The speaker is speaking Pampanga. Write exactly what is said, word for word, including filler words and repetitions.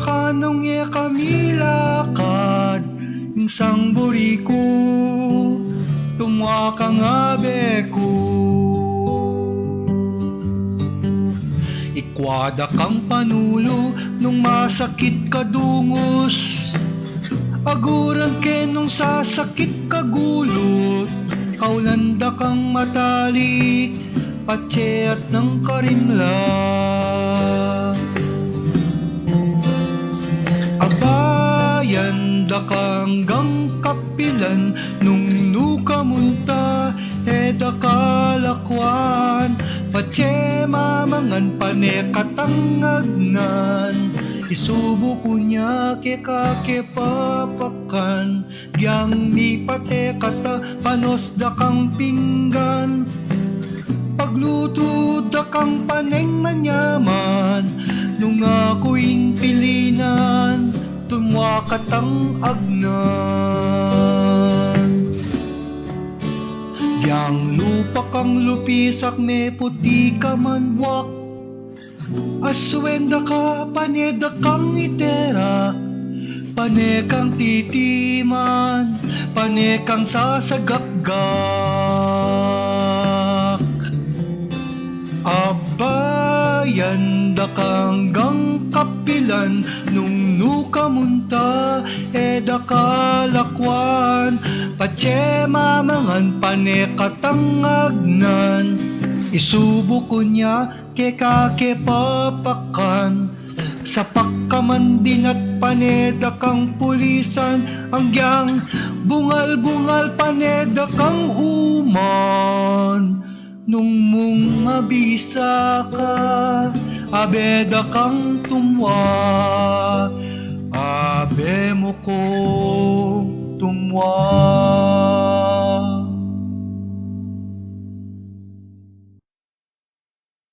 Kanung e ka milakad ing sangburi ku, tumwa kang abe ku. Ikwa da kang panulu nung masakit ka dungus, aguran ke nung sasakit ka gulut, kaulan da kang matalik, patse at nang karimla. Abayan da kang anggang kapilan, nung nu ka munta e da ka lakwan, patse mamangan pane katang agnan, isubu ku nya keka ke papakan. Gyang mipate kata, panos da kang pinggan, paglutu da kang paneng manyaman, nung aku ing pilinan, tumwa katang agnan. Gyang lupa kang lupisak meputi ka man buak, aswen da ka pane da kang iterak, pane kang titiman, pane kang sasagakgak. Abayan da kang anggang kapilan, nung nu ka munta e da ka lakwan, patse mamangan pane katang agnan, isubu ku nya keka ke papakan. Sapak ka man dinat pane da kang pulisan, anggyang bungal-bungal pane da kang uman. Nung mung mabisa ka, abe da kang tumwa, abe mu ku.